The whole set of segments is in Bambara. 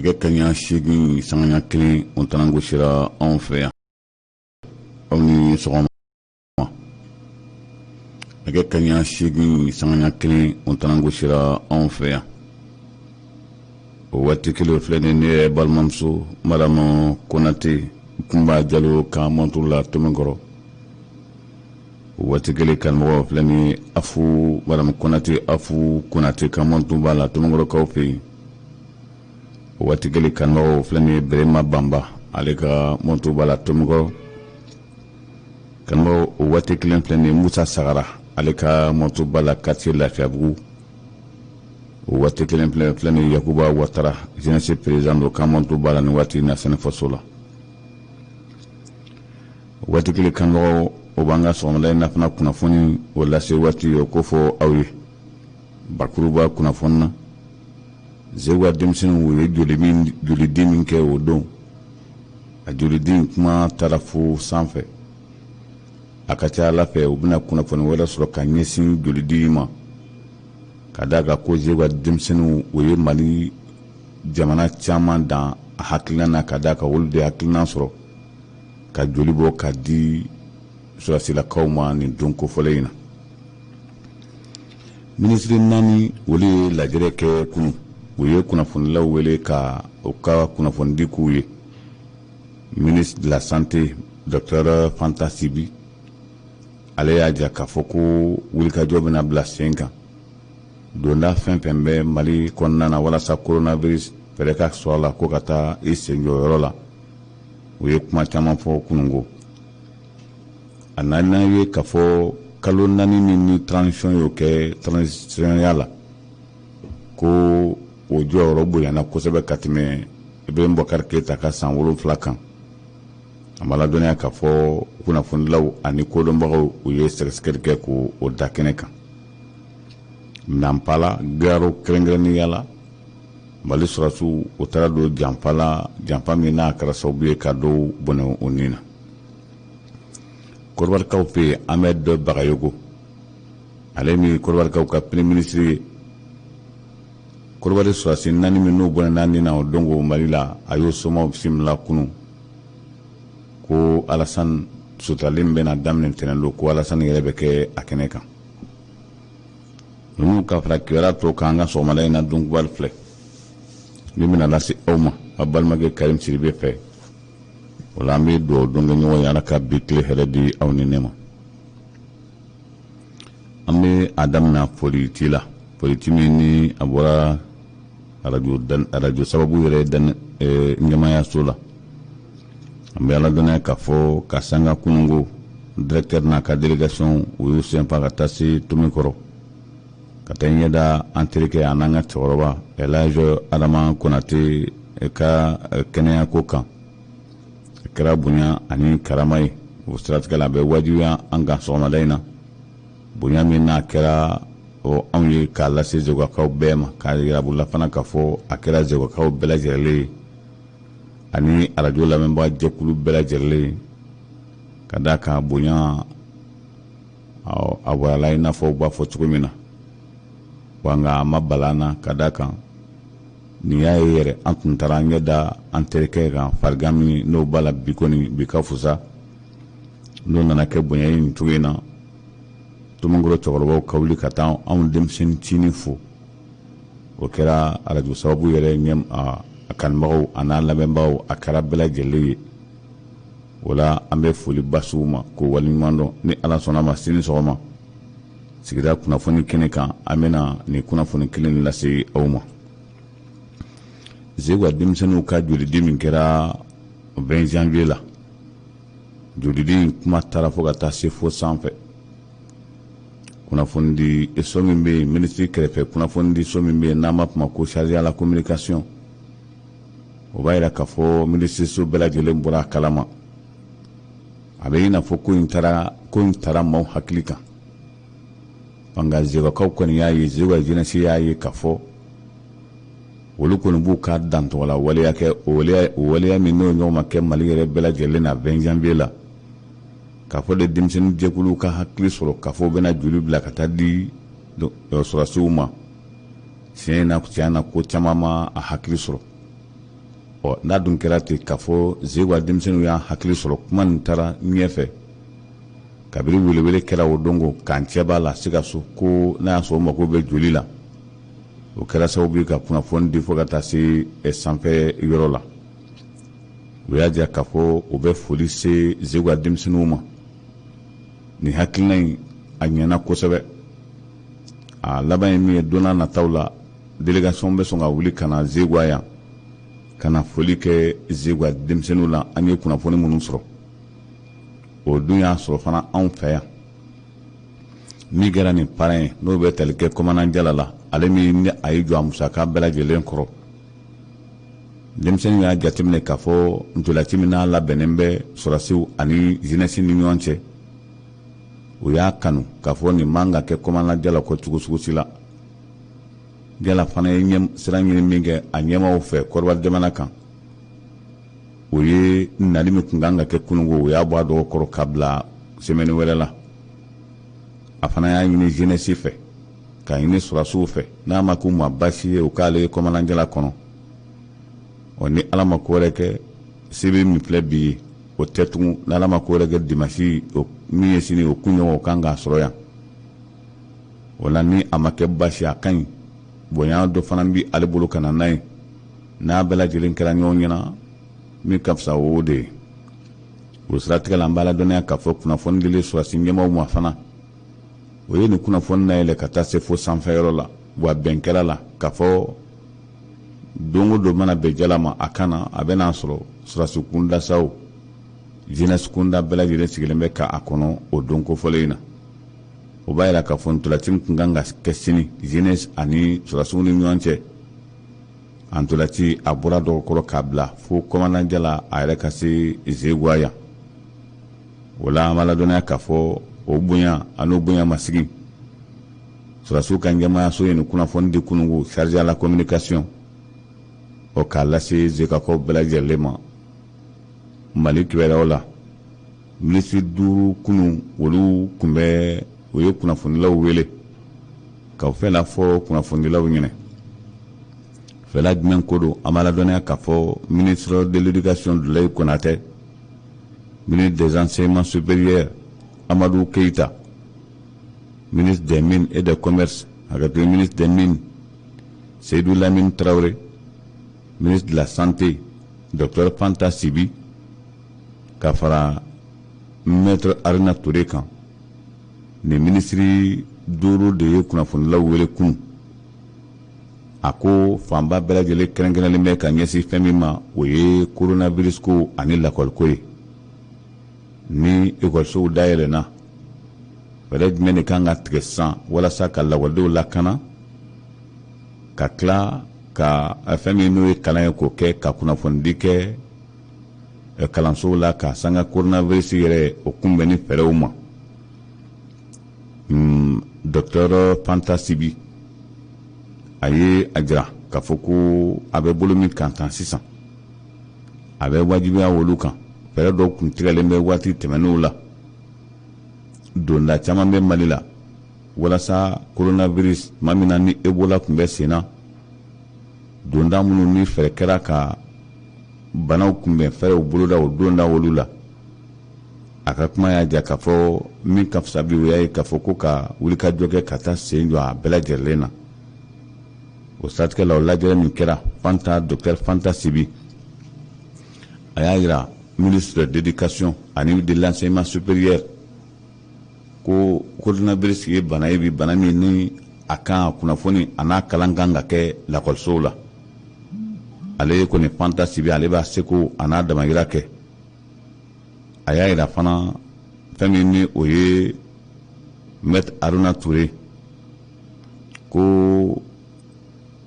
Nɛgɛ kaɲa 8 sanga 1, o tana gosira anw fɛ yan. Aw ni sɔgɔma. Nɛgɛ kaɲa 8 sanga 1, o tana gosira anw fɛ yan. O waati kelen filɛ ni ne yɛrɛ balimamuso Madamu Konate Kunba Jalo ka mɔnturu la Tomikɔrɔ. O waati kelen kanubagaw filɛ ni Afu, Madamu Konate Afu Konate ka mɔnturu b'a la Tomikɔrɔkaw fɛ yen. O waati kelen kanubagaw filɛ ni Berema Banba, ale ka mɔnturu b'a la Tomikɔrɔ. Kanubagaw, o waati kelen filɛ ni Musa Sagara, ale ka mɔnturu b'a la quartier Lafiyabugu. O waati kelen filɛ ni Yakuba Watara, jeunesse président don, ka mɔnturu b'a la nin waati na Sɛnɛfaso la. O waati kelen kanubagaw, o b'an ka sɔgɔmada in na fana kunnafoni o lase waati o ko fɔ aw ye bakuruba kunnafoni na. Zeguwa denmisɛnninw, u ye jolidi min kɛ o don, a jolidi kuma taara fo sanfɛ. A ka ca Ala fɛ, u bɛna kunnafoni wɛrɛ sɔrɔ ka ɲɛsin jolidi ma, ka d'a kan ko Zeguwa denmisɛnninw, o ye Mali jamana caman dan a hakilina na, ka d'a kan olu de hakilina sɔrɔ ka joli bɔ ka di sɔrɔdasilakaw ma nin don kofɔlen in na. Minisiri naani, olu ye lajɛrɛ kɛ kunun. U ye kunnafonilaw wele ka u ka kunnafonidi k'u ye. Ministre de la Santé, docteur Fanta Sibi, ale y'a jira k'a fɔ ko wulikajɔ bɛna bila sen kan donda fɛn fɛn bɛ Mali kɔnɔna na, walasa coronavirus fɛɛrɛ ka sɔrɔ a la ko ka taa i sen jɔ yɔrɔ la. U ye kuma caman fɔ kununko. A nana ye k'a fɔ kalo 4 min ni transition y'o kɛ transition la, ko o jɔyɔrɔ bonyana kosɛbɛ ka tɛmɛ Ibrahim Boubacar Keita ka san 7 kan. A ma ladɔnniya k'a fɔ kunnafonidilaw ani kodɔnbagaw, u ye sɛgɛsɛgɛli kɛ k'o da kɛnɛ kan. Nampala Garo kɛrɛnkɛrɛnnenya la, Mali sɔrɔdasiw, o taara don janfa la, janfa min n'a kɛra sababu ye ka dɔw bɔnɛ o ni na. Kɔdiwarikaw fɛ yen, Ahmed Bagayogo, ale min Kɔdiwarikaw ka premier ministre ye, Kɔdiwari sɔrɔdasi naani min n'o bɔnɛna ni na o don ko Mali la, a y'o somaw bisimila kunun ko Alassane suturali min bɛna daminɛ ntɛnɛn don, ko Alassane yɛrɛ bɛ kɛ a kɛnɛ kan. Ninnu ka fara kibaruya tɔw kan, an ka sɔgɔmada in na donkubali filɛ min bɛna lase aw ma aw balimakɛ Karim Sidibe fɛ. O la, an bɛ dugawu don kɛ ɲɔgɔn ye, Ala ka bi tile hɛrɛ di aw ni ne ma. An bɛ a daminɛ foliti la, foliti min ni a bɔra arajo sababu yɛrɛ dan ɲɛmaayaso la. An bɛ ala dɔnniya k'a fɔ ka sanga kununko, directeur n'a ka délégation, u y'u senfa ka taa se Tomikɔrɔ ka taa ɲɛda an terikɛ a n'an ka cɛkɔrɔba Elhaji Adama Konate ka kɛnɛyako kan. A kɛra bonya ani karama ye. O siratigɛ la, a bɛ wajibiya an kan sɔgɔmada in na, bonya min n'a kɛra anw ye k'a lase Zegwakaw bɛɛ ma, k'a yira la fana k'a fɔ a kɛra Zegwakaw bɛɛ lajɛlen ye ani arajo lamɛnbaa jɛkulu bɛɛ lajɛlen ye, ka d'a kan bonya a warala i n'a fɔ u b'a fɔ cogo min na wa. Nka a ma bala an na, ka d'a kan nin y'a ye yɛrɛ, an tun taara an ɲɛ da an terikɛ kan, farigan min n'o b'a la bi kɔni, bi ka fusa. N'o nana kɛ bonya ye nin cogo in na, Tomikɔrɔ cɛkɔrɔbaw ka wuli ka taa anw denmisɛnnin cinin fo, o kɛra arajo sababu yɛrɛ ɲɛ a kanubagaw a n'a lamɛnbagaw, a kɛra bɛɛ lajɛlen ye. O la, an bɛ foli basiw ma k'o waleɲuman dɔn. Ni Ala sɔnna ma, sini sɔgɔma sigida kunnafoni kɛnɛ kan, an bɛna nin kunnafoni kelen lase aw ma. Zegwa denmisɛnninw ka jolidi min kɛra 20 janvier la, jolidi in kuma taara fo ka taa se fo sanfɛ. Kunnafonidi so min bɛ yen, minisiri kɛrɛfɛ kunnafonidi so min bɛ yen n'an b'a fɔ ma ko chargé à la communication, o b'a yira k'a fɔ minisiriso bɛɛ lajɛlen bɔra a kalama. A bɛ i n'a fɔ ko in taara maaw hakili kan. Nka Zegwakaw kɔni y'a ye, Zegwa jeunesse y'a ye k'a fɔ olu kɔni b'u ka dantɔgɔla waleya kɛ. O waleya min n'o ɲɔgɔn ma kɛ Mali yɛrɛ bɛɛ lajɛlen na 20 janvier la, k'a fɔ de denmisɛnnin jɛkuluw ka hakili sɔrɔ k'a fɔ u bɛna joli bila ka taa di sɔrɔdasiw ma. Tiɲɛ na, tiɲɛ na, ko caman ma a hakili sɔrɔ. Ɔ n'a dun kɛra ten k'a fɔ Zeguwa denmisɛnninw y'a hakili sɔrɔ, kuma nin taara ɲɛfɛ kabiri welewele kɛra o don ko k'an cɛ b'a la Sikaso, ko n'a y'a sɔrɔ o mako bɛ joli la. O kɛra sababu ye ka kunnafoni di fo ka taa se sanfɛ yɔrɔ la. O y'a jira k'a fɔ u bɛ foli se Zeguwa denmisɛnninw ma. Nin hakilina in, a ɲɛna kosɛbɛ. A laban ye min ye, don nataw la, délégation bɛ sɔn ka wuli ka na Zeguwa yan, ka na foli kɛ Zeguwa denmisɛnninw la. An ye kunnafoni minnu sɔrɔ, o dun y'a sɔrɔ fana anw fɛ yan, min kɛra nin parrain ye, n'o bɛ tali kɛ commandant Jala la, ale min ni a ye jɔ a musaka bɛɛ lajɛlen kɔrɔ. Denmisɛnninw y'a jateminɛ k'a fɔ ntolaci min n'a labɛnnen bɛ sɔrɔdasiw ani jeunesse ni ɲɔgɔn cɛ, u y'a kanu k'a fɔ nin man ka kɛ commandant Jala kɔ cogo sugu si la. Jala fana ye sira ɲini min kɛ a ɲɛmaaw fɛ Kɔdiwari jamana kan, o ye nali min tun kan ka kɛ kununko, o y'a bɔ a dɔgɔ kɔrɔ ka bila semaine wɛrɛ la. A fana y'a ɲini jeunesse fɛ, k'a ɲini sɔrɔdasiw fɛ, n'a ma k'u ma baasi ye, u k'ale commandant Jala kɔnɔ. Ɔ ni Ala ma ko wɛrɛ kɛ, sibiri min filɛ bi ye, o tɛ tugun. N'Ala ma ko wɛrɛ kɛ, dimanche min ye sini, o kunɲɔgɔn, o kan k'a sɔrɔ yan. O la, ni a ma kɛ baasi, a ka ɲi, bonya dɔ fana bɛ ale bolo ka na n'a ye. N'a bɛɛ lajɛlen kɛra ɲɔgɔn ɲɛna, min ka fisa, o de ye. O siratigɛ la, an b'a ladɔnniya k'a fɔ kunnafoni dilen sɔrɔdasi ɲɛmaaw ma fana, o ye nin kunnafoni nayɛlɛ ka taa se fo sanfɛyɔrɔ la. Wa bɛn kɛra la k'a fɔ don o don mana bɛn Jala ma, a ka na, a bɛna sɔrɔ sɔrɔdasi kunda saw, jeunesse kunda, bɛɛ lajɛlen sigilen bɛ k'a kɔnɔ o don kofɔlen in na. O b'a yira k'a fɔ ntolaci min tun kan ka kɛ sini jeunesse ani sɔrɔdasiw ni ɲɔgɔn cɛ, a ntolaci a bɔra dɔgɔkɔrɔ k'a bila fo commandant Jala a yɛrɛ ka se Zeguwa yan. O la, an b'a ladɔnniya k'a fɔ o bonya an'o bonya masigi, sɔrɔdasiw ka ɲɛmaayaso ye nin kunnafoni di kununko, chargé à la communication, o k'a lase Zeguwakaw bɛɛ lajɛlen ma. Mali kibaruyaw la, minisiri duuru kunu, olu tun bɛ, u ye kunnafonidilaw wele ka fɛn la fɔ kunnafonidilaw ɲɛna. Fɛla jumɛn ko don? An b'a ladɔnniya k'a fɔ ministre de l'Éducation Dulayi Konatɛ, ministre des Enseignements supérieurs Amadou Keïta, ministre des Mines et des Commerces, hakɛto, ministre des Mines Seydou Lamine Traoré, ministre de la Santé docteur Fanta Sibi, ka fara maître Aruna Touré kan. Nin minisiri duuru de ye kunnafonidilaw wele kunun. A ko fanba bɛɛ lajɛlen kɛrɛnkɛrɛnlen bɛ ka ɲɛsin fɛn min ma, o ye coronavirus ko ani lakɔliko ye. Ni ekɔlisow dayɛlɛnna, fɛɛrɛ jumɛn de kan ka tigɛ sisan walasa ka lakɔlidenw lakana, ka tila ka fɛn min n'o ye kalan ye, k'o kɛ, ka kunnafonidi kɛ kalansow la, ka sanga coronavirus yɛrɛ o kunbɛn ni fɛɛrɛw ma? Docteur Fanta Sibi, a ye a jira k'a fɔ ko a bɛ bolo min kan tan sisan, a bɛ wajibiya olu kan. Fɛɛrɛ dɔw kun tigɛlen bɛ waati tɛmɛnenw la, donda caman bɛ Mali la walasa coronavirus, tuma min na ni Ebola tun bɛ sen na, donda minnu ni fɛɛrɛ kɛra ka banaw kunbɛn fɛɛrɛw boloda o donda olu la. A ka kuma y'a jira k'a fɔ min ka fisa bi, o y'a ye k'a fɔ ko ka wulikajɔ kɛ ka taa sen jɔ a bɛɛ lajɛlen na. O siratigɛ la, o lajɛrɛ min kɛra, Fanta, docteur Fanta Sibi, a y'a jira ministre de l'Éducation ani de l'Enseignement supérieur ko coronavirus ye bana ye bi, bana min ni a kan kunnafoni a n'a kalan kan ka kɛ lakɔlisow la. Ale kɔni, Fanta Sibi, ale b'a seko a n'a damayira kɛ. A y'a yira fana fɛn min ni o ye maître Aruna Touré, ko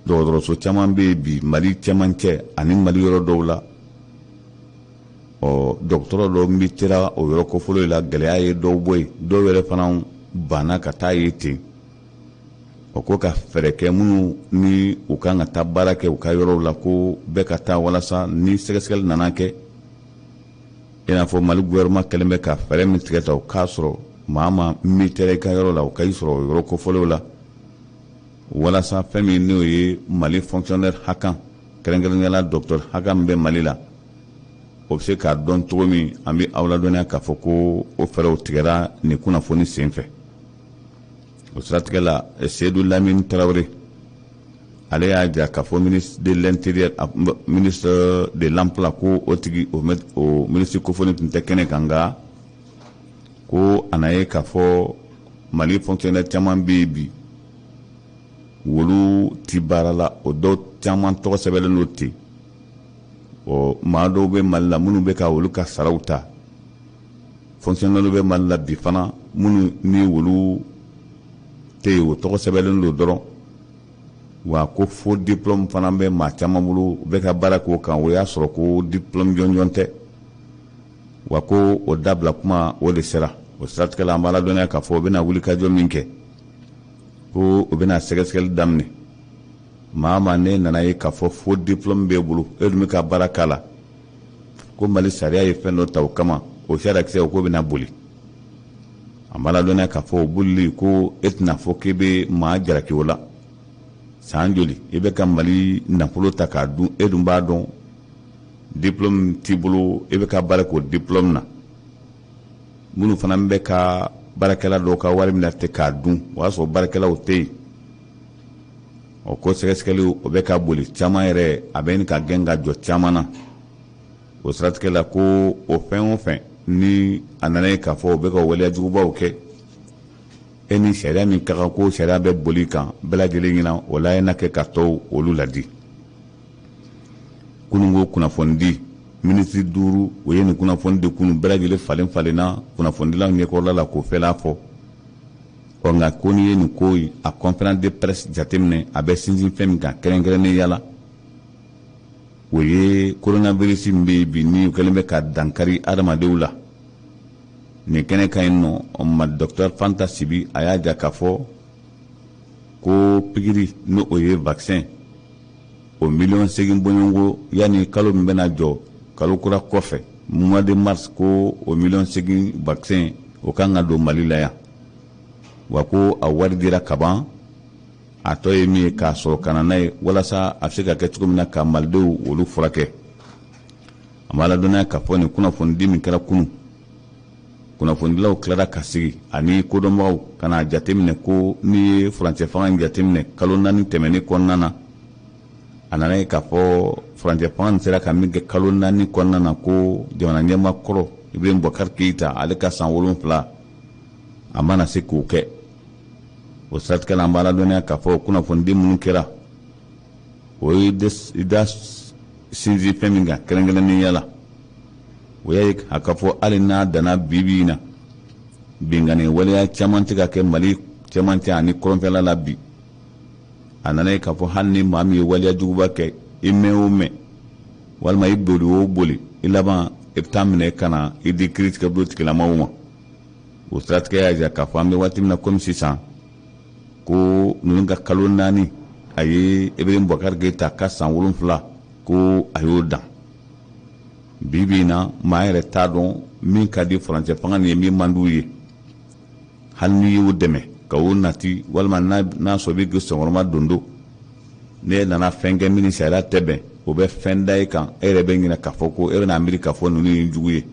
dɔgɔtɔrɔso caman bɛ yen bi Mali cɛmancɛ ani Mali yɔrɔ dɔw la. Ɔ dɔgɔtɔrɔ dɔw bɛ tera o yɔrɔ kofɔlen la, gɛlɛya ye dɔw bɔ yen, dɔw yɛrɛ fana banna ka taa ye ten. O ko ka fɛɛrɛ kɛ, minnu ni u kan ka taa baara kɛ u ka yɔrɔw la, ko bɛɛ ka taa, walasa ni sɛgɛsɛgɛli nana kɛ, i n'a fɔ Mali gouvernement kɛlen bɛ ka fɛɛrɛ min tigɛ ta, o k'a sɔrɔ maa ma min tɛra i ka yɔrɔ la, o ka i sɔrɔ o yɔrɔ kofɔlenw la, walasa fɛn min n'o ye Mali fonctionnaire hakan Kɛrɛnkɛrɛnnenya la, docteur hakɛ min bɛ Mali la, o bɛ se k'a dɔn cogo min. An bɛ aw ladɔnniya k'a fɔ ko o fɛɛrɛw tigɛra nin kunnafoni senfɛ. O siratigɛ la, Seyidu Lamini Tarawele, ale y'a jira k'a fɔ ministre de l'Intérieur, ministre de l'Emploi, ko o tigi, o ministre kofɔlen tun tɛ kɛnɛ kan, nka ko a na ye k'a fɔ Mali fonctionnaire caman bɛ yen bi, wolu ti baara la, o dɔw caman tɔgɔ sɛbɛnlen don ten. Ɔ, maa dɔw bɛ Mali la minnu bɛ ka olu ka saraw ta. Fonctionnaire bɛ Mali la bi fana minnu ni wolu tɛ yen, o tɔgɔ sɛbɛnlen don dɔrɔn. Wa ko faux diplôme fana bɛ maa caman bolo, u bɛ ka baara k'o kan, o y'a sɔrɔ ko diplôme jɔnjɔn tɛ. Wa ko o dabila kuma, o de sera. O siratigɛ la, an b'a ladɔnniya k'a fɔ o bɛna wulikajɔ min kɛ, ko o bɛna sɛgɛsɛgɛli daminɛ. Maa maa ne nana ye k'a fɔ faux diplôme b'e bolo, e dun bɛ ka baara k'a la, ko Mali sariya ye fɛn dɔ ta o kama, o sariyakisɛ o ko bɛna boli. An b'a ladɔnniya k'a fɔ o bolili ko e tɛna fɔ k'e bɛ maa jalaki o la. San joli i bɛ ka Mali nafolo ta k'a dun, e dun b'a dɔn diplôme t'i bolo, e bɛ ka baara k'o diplôme na. Minnu fana bɛ ka baarakɛla dɔw ka wari minɛ ten k'a dun, o y'a sɔrɔ baarakɛlaw tɛ yen. O ko sɛgɛsɛgɛli, o bɛ ka boli caman yɛrɛ, a bɛ ɲini ka gɛn ka jɔ caman na. O siratigɛ la, ko o fɛn o fɛn ni a nana ye k'a fɔ o bɛ ka waleya jugubaw kɛ, e ni sariya min ka kan, ko sariya bɛ boli kan bɛɛ lajɛlen ɲɛna. O la, na kɛ ka tɔw olu ladi. Kununko kunnafonidi minisiri duuru, o ye nin kunnafoni di kunun, bɛɛ lajɛlen falen falenna kunnafonidilaw ɲɛkɔrɔla la k'o fɛla fɔ. Ɔ, nka ko n'i ye nin ko in a conférence de presse jateminɛ, a bɛ sinsin fɛn min kan kɛrɛnkɛrɛnnenya la, o ye coronavirus min bɛ yen bi, ni o kɛlen bɛ ka dankari adamadenw la. Nin kɛnɛ kan yen nɔ ma, docteur Fanta Sibi, a y'a jira k'a fɔ ko pikiri, n'o o ye vaccin, o miliyɔn 8 bɔɲɔgɔnko, yanni kalo min bɛna jɔ, kalo kura kɔfɛ, mois de mars, ko o miliyɔn 8 vaccin, o kan ka don Mali la yan. Wa ko a wari dira kaban, a tɔ ye min ye k'a sɔrɔ ka na n'a ye, walasa a bɛ se ka kɛ cogo min na ka malidenw olu furakɛ. A b'a ladɔnniya k'a fɔ nin kunnafonidi min kɛra kunun, kunnafonidilaw tilara ka sigi ani kodɔnbagaw ka n'a jateminɛ ko n'i ye furancɛ fanga in jateminɛ kalo 4 tɛmɛnen kɔnɔna na, a nana ye k'a fɔ furancɛ fanga in sera ka min kɛ kalo 4 kɔnɔna na, ko jamana ɲɛmaa kɔrɔ Ibrahim Boubacar Keïta, ale ka san 7, a mana se k'o kɛ. O siratigɛ la, an b'a ladɔnniya k'a fɔ kunnafonidi minnu kɛra, o ye da sinsin fɛn min kan kɛrɛnkɛrɛnnenya la, o y'a ye a ka fɔ hali n'a danna bi bi in na, binkanni waleya caman tɛ ka kɛ Mali cɛmancɛ ani kɔrɔnfɛla la bi. A nana ye k'a fɔ hali ni maa min ye waleya juguba kɛ, i mɛn o mɛn, walima i boli o boli, i laban i bɛ taa minɛ ka na i di kiiritigɛbulon tigilamaw ma. O siratigɛ y'a jira k'a fɔ an bɛ waati min na komi sisan, ko ninnu ka kalo 4, a ye Ibrahim Boubacar Keïta ka san 7, ko a y'o dan. Bi bi in na, maa yɛrɛ t'a dɔn min ka di furancɛ fanga nin ye, min man d'u ye. Hali n'i y'u dɛmɛ ka o nati, walima n'a sɔrɔ b'i senkɔrɔma don, n'e nana fɛn kɛ min ni sariya tɛ bɛn, o bɛ fɛn da e kan, e yɛrɛ bɛ ɲinɛ k'a fɔ ko e bɛna miiri k'a fɔ ninnu ye jugu ye.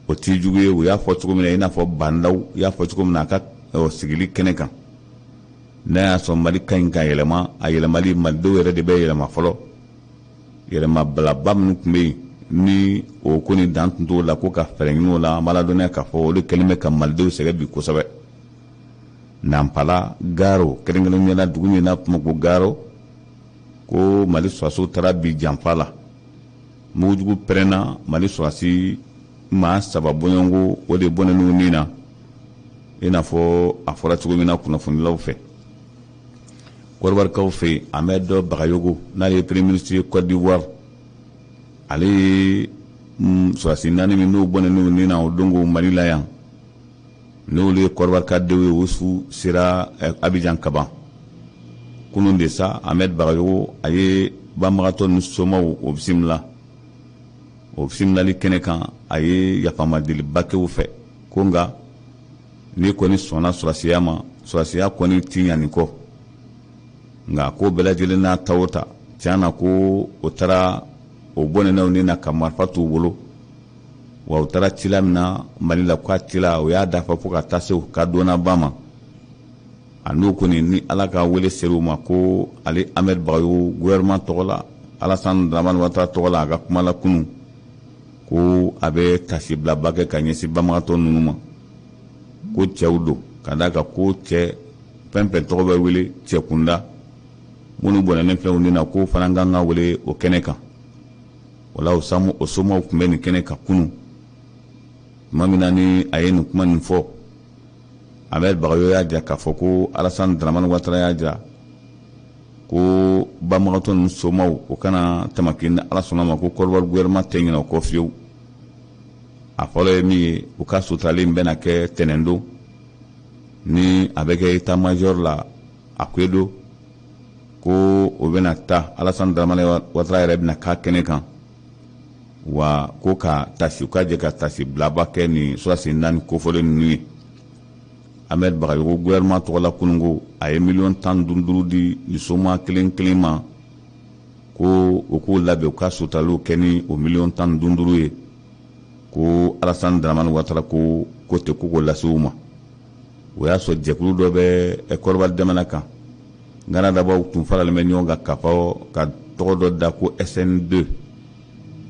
O t'i jugu ye. U y'a fɔ cogo min na, i n'a fɔ Bah N'Daw y'a fɔ cogo min na a ka sigili kɛnɛ kan, n'a y'a sɔrɔ Mali ka ɲi ka yɛlɛma, a yɛlɛmali, malidenw yɛrɛ de bɛ yɛlɛma fɔlɔ. Yɛlɛmabalaba minnu tun bɛ yen, ni o ko ni dan tun t'o la, ko ka fɛɛrɛ ɲini o la. An b'a ladɔnniya k'a fɔ o de kɛlen bɛ ka malidenw sɛgɛn bi kosɛbɛ. Nanpala Garo, kɛrɛnkɛrɛnnenya la dugu min n'a kuma ko Garo, ko Mali sɔrɔdasiw taara bi janfa la, mugujugu pɛrɛnna, Mali sɔrɔdasi maa 3 bɔɲɔgɔnko, o de bɔnɛn'u ni na, i n'a fɔ a fɔra cogo min na kunnafonidilaw fɛ. Kɔdiwarikaw fɛ yen, Hamed Bagayogo, n'ale ye premier ministre ye Côte d'Ivoire, ale ye sɔrɔdasi 4 min n'o bɔnɛn'u ni na o don ko Mali la yan, n'olu ye Kɔdiwarikadenw ye, o su sera Abidjan kaban kunun de sa. Hamed Bagayogo, a ye banbagatɔ ni somaw o bisimila. O bisimilali kɛnɛ kan, a ye yafamadeliba kɛ u fɛ, ko nka n'i kɔni sɔnna sɔrɔdasiya ma, sɔrɔdasiya kɔni ti ɲa nin kɔ. Nka ko bɛɛ lajɛlen n'a ta o ta, tiɲɛ na ko o taara o bɔnɛna u ni na ka marifa t'u bolo, wa u taara cila min na Mali la, k'a cila o y'a dafa fo ka taa se u ka donnaba ma. A n'u kɔni, ni Ala ka wele sera u ma, ko ale Ahmed Bagayogo, gouvernement tɔgɔ la, Alassane Dramane Ouattara tɔgɔ la, a ka kuma la kunun ko a bɛ tasibilaba kɛ ka ɲɛsin banbagatɔ ninnu ma, ko cɛw don, ka d'a kan ko cɛ fɛn fɛn tɔgɔ bɛ wele cɛ kunda, minnu bɔnɛnen filɛ u ni na, k'o fana kan ka wele o kɛnɛ kan. O la, o somaw tun bɛ nin kɛnɛ kan kunun. Tuma min na ni a ye nin kuma nin fɔ, Ahmed Bagayogo y'a jira k'a fɔ ko Alassane Dramane Ouattara y'a jira ko banbagatɔ ninnu somaw, o kana tamaki, ni Ala sɔnna ma, ko Kɔdiwari gouvernement tɛ ɲinɛ o kɔ fiyewu. A fɔlɔ ye min ye, u ka suturali in bɛna kɛ tɛnɛndon, ni a bɛ kɛ état major la a Akouédo, ko o bɛna taa Alassane Dramane Ouattara yɛrɛ bɛna k'a kɛnɛ kan, wa ko ka tasi, u ka jɛ ka tasi bilaba kɛ nin sɔrɔdasi naani kofɔlen ninnu ye. Ahmed Bagayogo, gouvernement tɔgɔ la kununko, a ye miliyɔn 15 di nin soma kelen kelen ma, ko u k'u labɛn, u ka suturaliw kɛ ni o miliyɔn 15 ye, ko Alassane Dramane Ouattara ko ten ko k'o lase u ma. O y'a sɔrɔ jɛkulu dɔ bɛ Kɔdiwari jamana kan, Ngaradabaw tun faralen bɛ ɲɔgɔn kan ka fɔ ka tɔgɔ dɔ da ko SN2.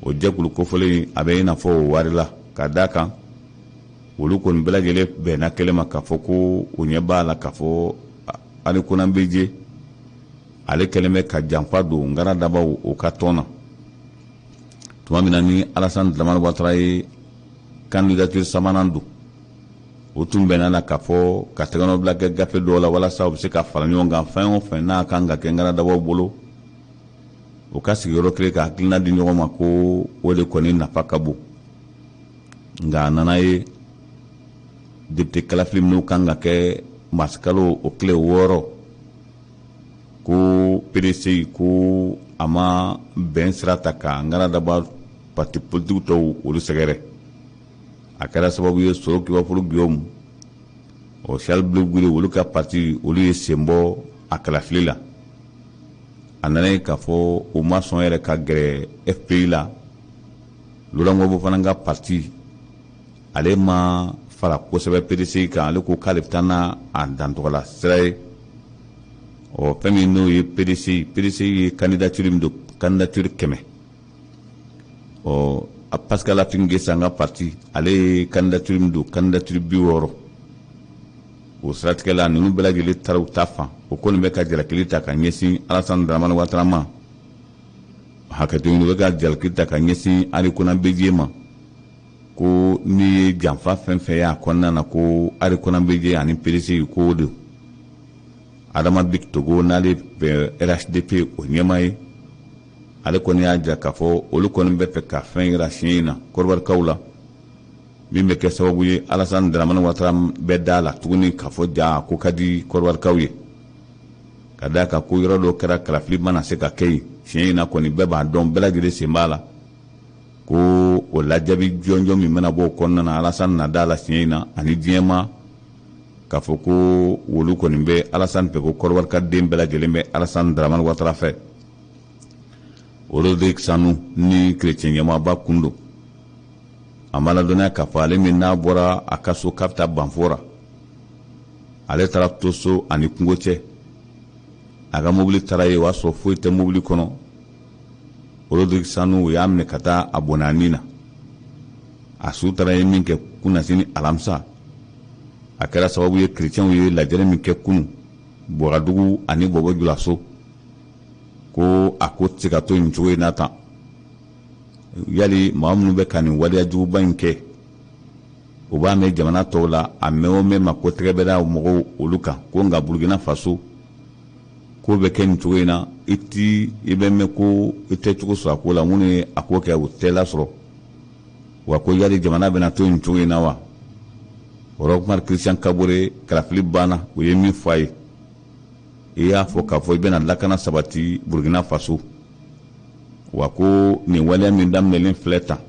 O jɛkulu kofɔlen, a bɛ i n'a fɔ o warila, ka d'a kan olu kɔni bɛɛ lajɛlen bɛnna kelen ma k'a fɔ ko o ɲɛ b'a la k'a fɔ Henri Konan Bédié, ale kɛlen bɛ ka janfa don Ngaradabaw o ka tɔn na. Tuma min na ni Alassane Dramane Ouattara ye candidature sabanan don, o tun bɛnna la k'a fɔ ka tɛgɛnɔbila kɛ gafe dɔw la walasa u bɛ se ka fara ɲɔgɔn kan, fɛn o fɛn n'a kan ka kɛ Ngaradabaw bolo, o ka sigiyɔrɔ kelen ka hakilina di ɲɔgɔn ma, ko o de kɔni nafa ka bon. Nka a nana ye député kalafili minnu kan ka kɛ marisikalo o tile 6, ko PDCI ko a ma bɛn sira ta ka Ngaradaba parti politique tɔw olu sɛgɛrɛ. A kɛra sababu ye Soro Kibafolo Guillaume o Charles Blé Goudé, olu ka parti, olu ye sen bɔ a kalafili la. A nana ye k'a fɔ u ma sɔn yɛrɛ ka gɛrɛ FPI la. Laurent Gbagbo fana ka parti, ale ma fara kosɛbɛ PDCI kan, ale ko k'ale bɛ taa n'a a dantɔgɔla sira ye. Ɔ, fɛn min n'o ye PDCI, PDCI ye candidature min don, candidature 100. Ɔ, Pascal Affi N'Guessan ka parti, ale ye candidature min don, candidature 60. O siratigɛ la, ninnu bɛɛ lajɛlen taara u ta fan. O kɔni bɛ ka jalakili ta ka ɲɛsin Alassane Dramane Ouattara ma, hakɛto ɲini, u bɛ ka jalakili ta ka ɲɛsin Henri Konan Bédié ma, ko n'i ye janfa fɛn fɛn ye a kɔnɔna na, ko Henri Konan Bédié ani PDCI ko o don. Adama Bictogo, n'ale bɛ RHDP o ɲɛmaa ye, ale kɔni y'a jira k'a fɔ olu kɔni bɛ fɛ ka fɛn yira siɲɛ in na Kɔdiwarikaw la, min bɛ kɛ sababu ye Alassane Dramane Ouattara bɛ da la tuguni k'a fɔ ja ko ka di Kɔdiwarikaw ye, ka d'a kan ko yɔrɔ dɔ kɛra kalafili mana se ka kɛ yen siɲɛ in na kɔni, bɛɛ b'a dɔn, bɛɛ lajɛlen sen b'a la, ko o lajaabi jɔnjɔn min bɛna bɔ o kɔnɔna na, Alassane na da la siɲɛ in na ani diɲɛ ma k'a fɔ ko olu kɔni bɛ Alassane fɛ, ko Kɔdiwarika den bɛɛ lajɛlen bɛ Alassane Dramane Ouattara fɛ. Rodrigue Sanou, ni kerecɛn ɲɛmaaba kun don, a ma ladɔnniya k'a fɔ ale min n'a bɔra a ka so k'a bɛ taa Banfora, ale taara to so ani kungo cɛ, a ka mobili taara yen, o y'a sɔrɔ foyi tɛ mobili kɔnɔ. Rodrigue Sanou, u y'a minɛ ka taa a bɔnɛ a ni na. A su taara ye min kɛ kunnasini alamisa, a kɛra sababu ye kerecɛnw ye lajɛrɛ min kɛ kunu Bɔgadugu ani Bɔbɔ Julaso, ko a ko tɛ se ka to nin cogo in na tan. Yali maa minnu bɛ ka nin waleya juguba in kɛ, u b'a mɛn jamana tɔw la, a mɛn o mɛn ma ko tɛgɛ bɛ da mɔgɔw olu kan, ko nka Burukina Faso ko bɛ kɛ nin cogo in na, i ti i bɛ mɛn ko i tɛ cogo sɔrɔ a ko la, minnu ye a ko kɛ u tɛ lasɔrɔ wa, ko yali jamana bɛna to nin cogo in na wa? Roch Marc Christian Kaboré, kalafili banna, u ye min fɔ a ye, i y'a fɔ k'a fɔ i bɛna lakana sabati Burukina Faso wa, ko nin waleya min daminɛlen filɛ tan,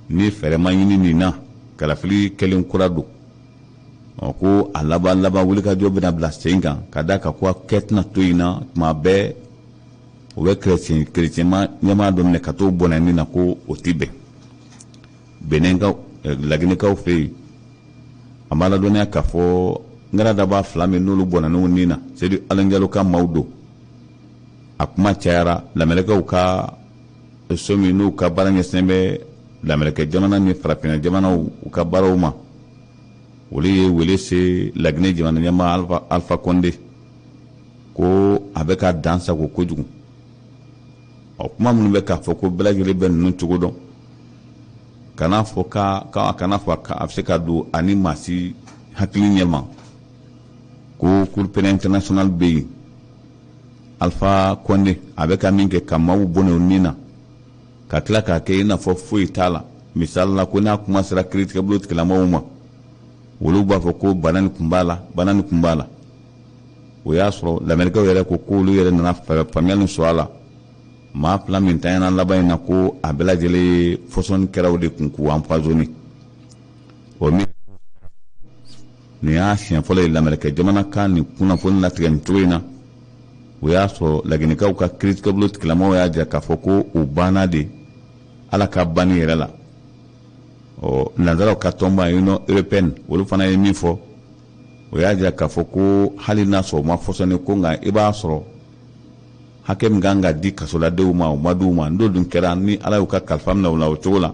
ni fɛɛrɛ ma ɲini nin na, kalafili kɛlen kura don, ɔ, ko a laban laban wulikajɔ bɛna bila sen kan, ka d'a kan ko a kɛ tɛna to yen na tuma bɛɛ. u bɛ kerecɛn kerecɛnma ɲɛmaa dɔ minɛ ka t'o bɔnɛ ni na ko o ti bɛn. Benɛnkaw, Laginɛkaw fɛ yen, an b'a ladɔnniya k'a fɔ ŋaradaba fila min n'olu bɔnɛn'u ni na, Sedu Alen Jalo ka maaw don. A kuma cayara lamɛrɛkɛw ka so min n'u ka baara ɲɛsinnen bɛ lamɛrɛkɛ jamana ni farafinna jamanaw u ka baaraw ma, olu ye wele se Laginɛ jamana ɲɛmaa Alpha Condé ko a bɛ ka dan sago kojugu. Ɔ, kuma minnu bɛ k'a fɔ ko bɛɛ lajɛlen bɛ ninnu cogo dɔn, kana fɔ ka kana fɔ a bɛ se ka don ani maa si hakili ɲɛma ko Cour pénale internationale bɛ yen. Alpha Condé a bɛ ka min kɛ ka maaw bɔnɛ u ni na, ka tila k'a kɛ i n'a fɔ foyi t'a la. Misali la, ko n'a kuma sera kiiritigɛbolo tigilamɔgɔw ma, olu b'a fɔ ko bana nin kun b'a la, bana nin kun b'a la. O y'a sɔrɔ lamɛrikaw yɛrɛ ko k'olu yɛrɛ nana faamuyali sɔrɔ a la, maa fila min tanyana laban in na, ko a bɛɛ lajɛlen ye fɔsɔnni kɛraw de kun k'u empoisonné. O min nin y'a siɲɛ fɔlɔ ye lamɛrikɛ jamana ka nin kunnafoni latigɛ nin cogo in na. O y'a sɔrɔ laginɛkaw ka kiiritigɛbolo tigilamɔgɔw y'a jira k'a fɔ ko o banna de ala ka banni yɛrɛ la. Ɔ, nanzaraw ka tɔnba Union européenne, olu fana ye min fɔ, o y'a jira k'a fɔ ko hali n'a sɔrɔ u ma fɔsɔnni ko, nka i b'a sɔrɔ hakɛ min kan ka di kasoladenw ma, o ma di u ma. N'o dun kɛra, ni Ala y'u ka kalifa minɛ u la o cogo la,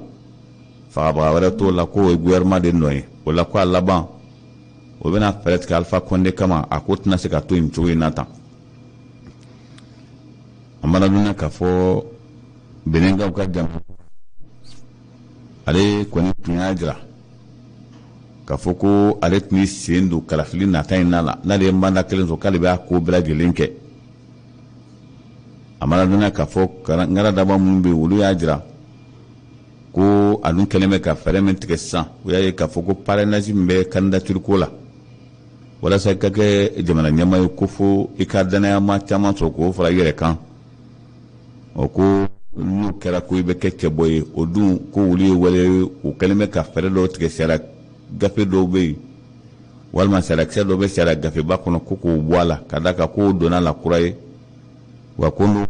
fagabaga wɛrɛ t'o la, k'o ye gouvernement de nɔ ye. O la, ko a laban o bɛna fɛɛrɛ tigɛ Alpha Condé kama, a ko tɛna se ka to nin cogo in na tan. An b'a ladɔnniya k'a fɔ Benɛnkaw ka jamana, ale kɔni tun y'a jira k'a fɔ ko ale tun sen don kalafili nata in na la, n'ale ye mandat kelen sɔrɔ, k'ale b'a ko bɛɛ lajɛlen kɛ. A mana dɔnna k'a fɔ ŋaradaba minnu bɛ yen, olu y'a jira ko a dun kɛlen bɛ ka fɛɛrɛ min tigɛ sisan, u y'a ye k'a fɔ ko parrainage min bɛ candidature ko la, walasa i ka kɛ jamana ɲɛmaa ye, ko fo i ka danayama caman sɔrɔ k'o fara i yɛrɛ kan. Ɔ, ko n'o kɛra, ko i bɛ kɛ cɛbɔ ye. O dun ko olu ye wale, u kɛlen bɛ ka fɛɛrɛ dɔw tigɛ, sariya gafe dɔw bɛ yen walima sariyakisɛ dɔw bɛ sariya gafeba kɔnɔ, ko k'o bɔ a la, ka d'a kan k'o donna la kura ye wa, ko n'o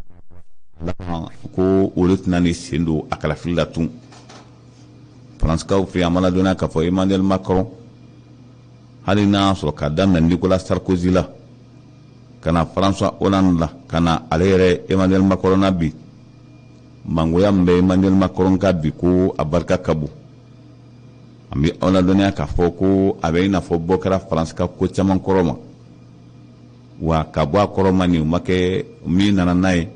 ko olu tɛna ni sen don a kalafili la tun. Faransikaw fɛ yen, a mana dɔnniya k'a fɔ Emmanuel Macron, hali n'a y'a sɔrɔ k'a daminɛ Nicolas Sarkozy la ka na François Hollande la, ka na ale yɛrɛ Emmanuel Macron na bi, mangoya min bɛ Emmanuel Macron ka bi, ko a barika ka bon. An bɛ aw ladɔnniya k'a fɔ ko a bɛ i n'a fɔ bɔ kɛra Faransi ka ko caman kɔrɔ ma wa, ka bɔ a kɔrɔ ma, nin ma kɛ min nana n'a ye,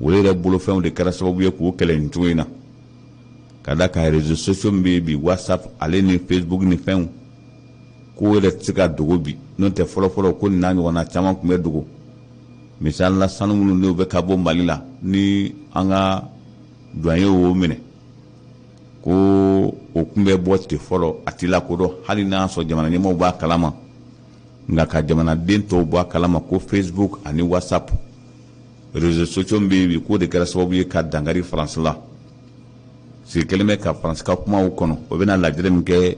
olu yɛrɛ bolofɛnw de kɛra sababu ye k'u kɛlɛ nin cogo in na, ka da kan réseaux sociaux min bɛ yen bi, WhatsApp ale ni Facebook ni fɛnw, ko yɛrɛ tɛ se ka dogo bi. N'o tɛ, fɔlɔfɔlɔ, ko nin n'a ɲɔgɔnna caman tun bɛ dogo. Misali la, sanu minnu n'o bɛ ka bɔ Mali la, ni an ka douanier y'o minɛ, ko o tun bɛ bɔ ten fɔlɔ, a tɛ lakodɔn, hali n'a y'a sɔrɔ jamana ɲɛmaaw b'a kalama. Nka ka jamanaden tɔw bɔ a kalama ko Facebook ani WhatsApp, réseaux sociaux min bɛ yen bi, k'o de kɛra sababu ye ka dankari Faransi la. Sigi kelen bɛ ka Faransi ka kumaw kɔnɔ, o bɛna lajɛrɛ min kɛ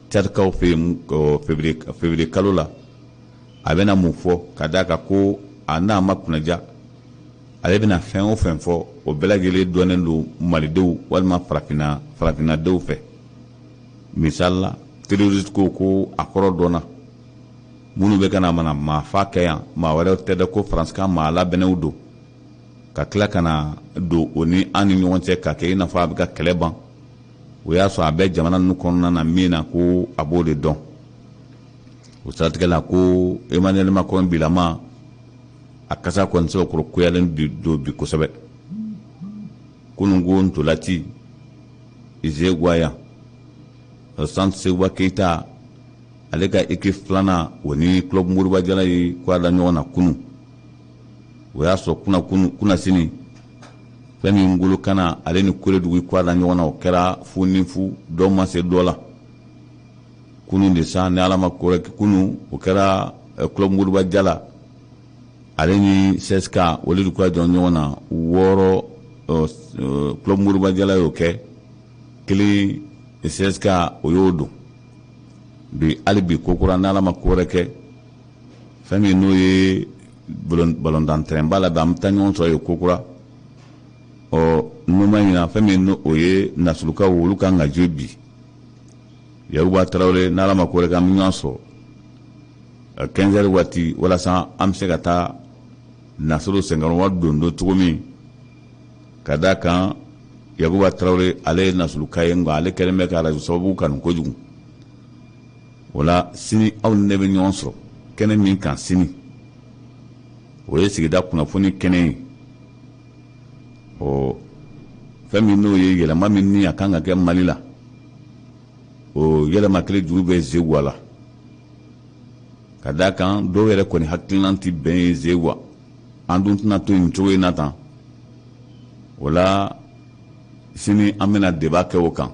Tchadkaw fɛ yen février kalo la, a bɛna mun fɔ, ka d'a kan ko a n'a ma kunnaja, ale bɛna fɛn o fɛn fɔ, o bɛɛ lajɛlen dɔnnen don malidenw walima farafinna farafinnadenw fɛ. Misali la, terroriste ko ko a kɔrɔ dɔnna, minnu bɛ ka na mana maafa kɛ yan, maa wɛrɛw tɛ dɛ, ko Faransi ka maa labɛnnenw don, ka tila ka na don o ni an ni ɲɔgɔn cɛ, ka kɛ i n'a fɔ a bɛ ka kɛlɛ ban. O y'a sɔrɔ a bɛ jamana ninnu kɔnɔna na min na, ko a b'o de dɔn. O siratigɛ la, ko Emmanuel Macron bilama a kasa kɔni sɛbɛkɔrɔ koyalen don bi kosɛbɛ. Kunun ko ntolaci Zeguwa Centre Seguba Keyita, ale ka équipe filanan, o ni Club Moriba Jara ye ko a da ɲɔgɔn na kunun. O y'a sɔrɔ kunasini, fɛn min Ngolo Kana, ale ni Koledugu ko a da ɲɔgɔn na, o kɛra fu ni fu, dɔ ma se dɔ la. Kunun de sa, ni Ala ma ko kunun, o kɛra Club Moriba Jara ale ni CSK, olu de ko a jɔ ɲɔgɔn na 6. Club Moriba Jara y'o kɛ kelen, CSK o y'o don bi. Hali bi ko kura, n'Ala ma ko wɛrɛ kɛ, fɛn min n'o ye balontan tɛrɛnba labɛn, an bɛ taa ɲɔgɔn sɔrɔ yen kokura. Ɔ n'o ma ɲina, fɛn min n'o ye nasulukaw, olu kan ka jouer bi. Yakuba Tarawele, n'Ala ma ko wɛrɛ kɛ, an bɛ ɲɔgɔn sɔrɔ 15 heures waati, walasa an bɛ se ka taa nasulu senkɔrɔma don don cogo min, ka d'a kan Yakuba Tarawele, ale ye nasuluka ye, nka ale kɛlen bɛ ka arajo sababu kanu kojugu. O la sini, aw ni ne bɛ ɲɔgɔn sɔrɔ kɛnɛ min kan sini, o ye sigida kunnafoni kɛnɛ ye. Ɔ fɛn min n'o ye yɛlɛma min ni a kan ka kɛ Mali la, o yɛlɛma kelen juru bɛ Zeguwa la, ka d'a kan dɔw yɛrɛ kɔni hakilina tɛ bɛn ye Zeguwa. An dun tɛna to nin cogo in na tan. O la sini an bɛna débat kɛ o kan.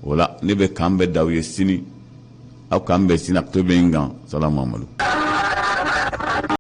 O la ne bɛ k'an bɛn d'aw ye sini, aw k'an bɛn sini. A to bɛ n kan. Salamu amadu.